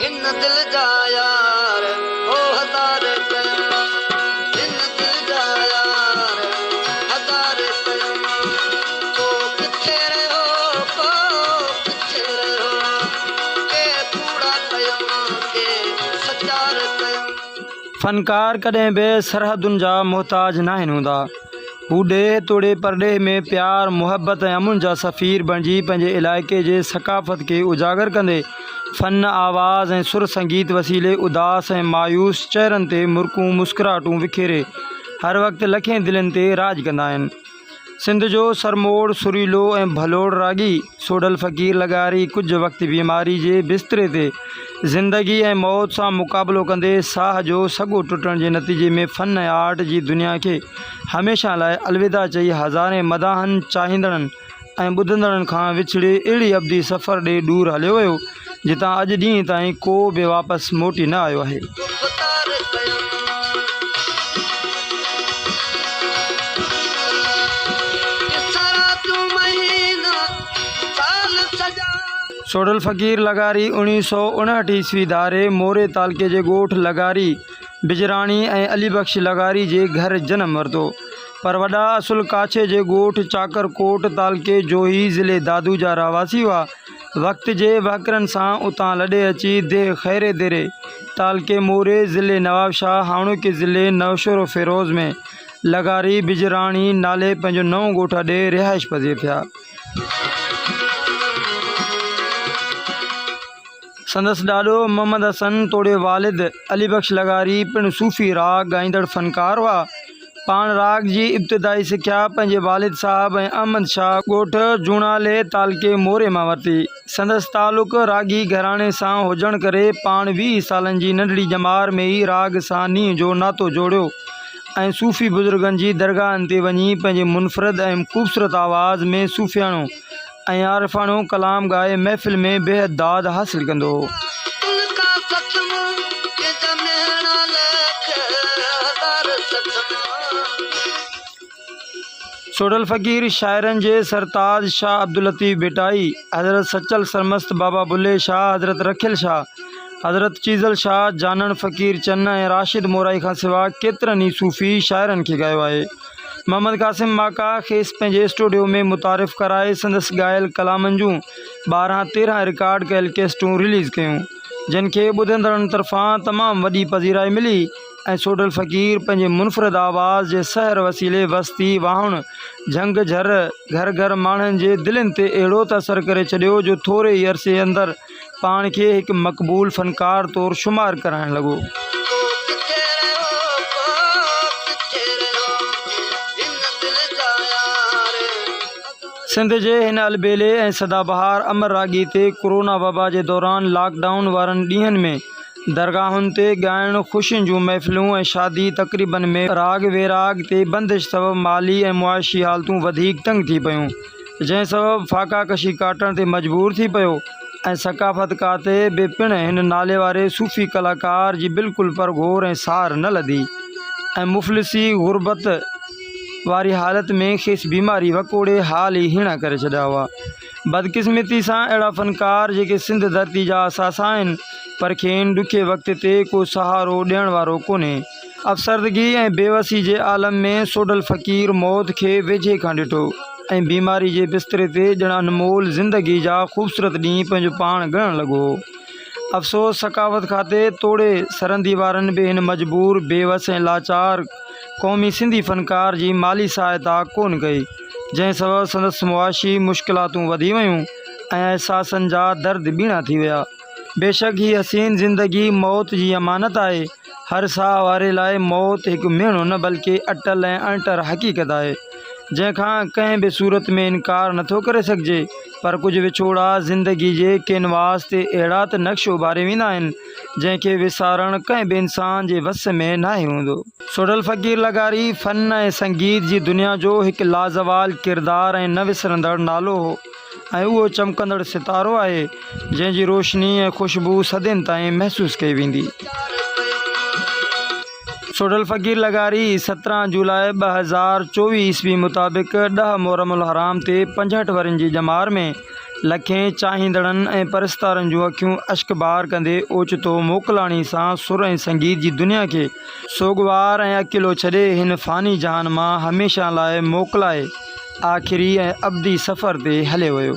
هن دل جا يار هو هزار ڪيم هن دل جا يار هزار ڪيم ڪو ڪٿي رهيو ڪو ڪٿي رهيو ڪي ڪوڙا ڪيم ڪي سچار ڪيم. فنڪار ڪڏهن به سرحدن جا محتاج ناهن هوندا. هو ڏيهه توڙي پرڏيهه ۾ پيار، محبت ۽ امن جا سفير بڻجي پنهنجي علائقي جي ثقافت کي اجاگر ڪندي فن، آواز ۽ سر سنگيت وسيلي اداس ۽ مايوس چهرن تي مرڪون مسڪراهٽون وکيري هر وقت لکين دلين تي راڄ ڪندا آهن. سنڌ جو سرموڙ، سريلو ۽ ڀلوڙ راڳي سوڍل فقير لغاري ڪجهه وقت بيماري جي بستري تي زندگي ۽ موت سان مقابلو ڪندي ساهه جو سڳو ٽٽڻ جي نتيجي ۾ فن ۽ آرٽ جي دنيا کي هميشه لاء الوداع چئي هزارين مداحن، چاهيندڙن ۽ ٻڌندڙن کان وڇڙي اهڙي ابدي سفر ڏي ڏور هليو ويو، جتان اڄ ڏينهن تائين ڪو به واپس موٽي نه آيو آهي. گفتار ڪيم. ڏسان راتيون مهينا سال سڄا. سوڍل فقير لغاري اوڻيهه سئو اڻهٺ عيسوي ڌاري موري تعلقي جي ڳوٺ لغاري بجراڻي ۽ علي بخش لغاري جي گهر جنم ورتو پر وڏا اصل ڪاڇي جي ڳوٺ چاڪر ڪوٽ تعلقي جوهي ضلعي دادو جا رهواسي هئا. وقت جي وهڪرن سان اتان لڏي اچي ديهه خيري ديري، تعلقي موري، ضلعي نوابشاهه، هاڻوڪي ضلعي نوشهروفيروز ۾ لغاري بجراڻي نالي پنهنجو نئون ڳوٺ اڏي رهائش پذير ٿيا. سندس ڏاڏو محمد حسن توڙي والد علي بخش لغاري پڻ صوفي راڳ ڳائيندڙ فنڪار هئا. پاڻ راڳ جي ابتدائي سکيا پنهنجي والد صاحب ۽ احمد شاهه ڳوٺ جوڻالي تعلقي موري مان ورتي. سندس تعلق راڳي گهراڻي سان هجڻ ڪري پاڻ 20 سالن جي ننڍڙي ڄمار ۾ ئي راڳ سان نينهن جو ناتو جوڙيو ۽ صوفي بزرگن جي درگاهن تي وڃي پنهنجي منفرد ۽ خوبصورت آواز ۾ صوفياڻو ۽ عارفاڻو ڪلام ڳائي محفل ۾ بيحد داد حاصل ڪندو هو. سوڍل فقير شاعرن جي سرتاج شاهه عبداللطيف ڀٽائي، حضرت سچل سرمست بابا بلهي شاهه، حضرت رکيل شاهه، حضرت چيزل شاهه، جانڻ فقير چن ۽ راشد مورائي کان سواء ڪيترن ئي صوفي شاعرن کي ڳايو آهي. محمد قاسم ماڪا کيس پنهنجي اسٽوڊيو ۾ متعارف ڪرائي سندس ڳايل ڪلامن جون 12 13 رڪارڊ ڪيل ڪيسٽون رليز ڪيون جن کي ٻڌندڙن طرفان تمام وڏي پذيرائي ملي ۽ سوڍل فقير پنهنجي منفرد آواز جي سحر وسيلي وستي واهڻ جهنگ جهر گهر گهر ماڻهن جي دلين تي اهڙو ته اثر ڪري ڇڏيو جو ٿوري ئي عرصي اندر پاڻ کي هڪ مقبول فنڪار طور شمار ڪرائڻ لڳو. سنڌ جي هن البيلي ۽ سدا بهار امر راڳي تي ڪورونا وبا جي دوران لاڪ ڊائون وارن ڏينهن ۾ درگاهن تي ڳائڻ، خوشين جون محفلون ۽ شادي تقريبن ۾ راڳ ويراڳ تي بندش سبب مالي ۽ معاشي حالتون وڌيڪ تنگ ٿي پيون، جنهن سبب فاقا ڪشي ڪاٽڻ تي مجبور ٿي پيو. ۽ ثقافت کاتي به پڻ هن ناليواري صوفي ڪلاڪار جي بلڪل پرگهور ۽ سار نه لڌي ۽ مفلسي، غربت، واري حالت ۾ کيس بيماري وڪوڙي حال ئي هيڻا ڪري ڇڏيا هئا. بدقسمتي سان اهڙا فنڪار جيڪي سنڌ ڌرتي جا اثاثا آهن پر کين ڏکي وقت تي ڪو سهارو ڏيڻ وارو ڪونهي. افسردگي ۽ بيوسي جي عالم ۾ سوڍل فقير موت کي ويجهي کان ڏٺو ۽ بيماري جي بستري تي ڄڻ انمول زندگي جا خوبصورت ڏينهن پنهنجو پاڻ ڳڻڻ لڳو هو. افسوس ثقافت کاتي توڙي سرندي وارن به هن مجبور، بيوس ۽ لاچار قومي سنڌي فنڪار جي مالي سهائتا ڪونه ڪئي، جنهن سبب سندس معاشي مشڪلاتون وڌي ويون ۽ احساسن جا درد ٻيڻا ٿي ويا. بيشڪ هي حسين زندگي موت جي امانت آهي. هر ساهه واري لاء موت هڪ مهڻو نه بلڪه اٽل ۽ اڻٽر حقيقت آهي، جنهن کان ڪنهن به صورت ۾ انڪار نٿو ڪري سگهجي، پر ڪجهه وڇوڙا زندگي جي ڪينواس تي اهڙا ته نقش اڀاري ويندا آهن، جنهن کي وسارڻ ڪنهن به انسان جي وس ۾ ناهي هوندو. سوڍل فقير لغاري فن ۽ سنگيت جي دنيا جو هڪ لازوال ڪردار ۽ نه وسرندڙ نالو هو ۽ اهو چمڪندڙ ستارو آهي، جنهن جي روشني ۽ خوشبو صدين تائين محسوس ڪئي ويندي. سوڍل فقير لغاري 17 جولاء 2024 عيسوي مطابق 10 محرم الحرام تي 65 ورهين جي ڄمار ۾ لکين چاهيندڙن ۽ پرستارن جون اکيون اشڪبار ڪندي اوچتو موڪلاڻي سان سر ۽ سنگيت جي دنيا کي سوڳوار ۽ اڪيلو ڇڏي هن فاني جهان مان هميشه لاء موڪلائي آخري ۽ ابدي سفر تي هليو ويو.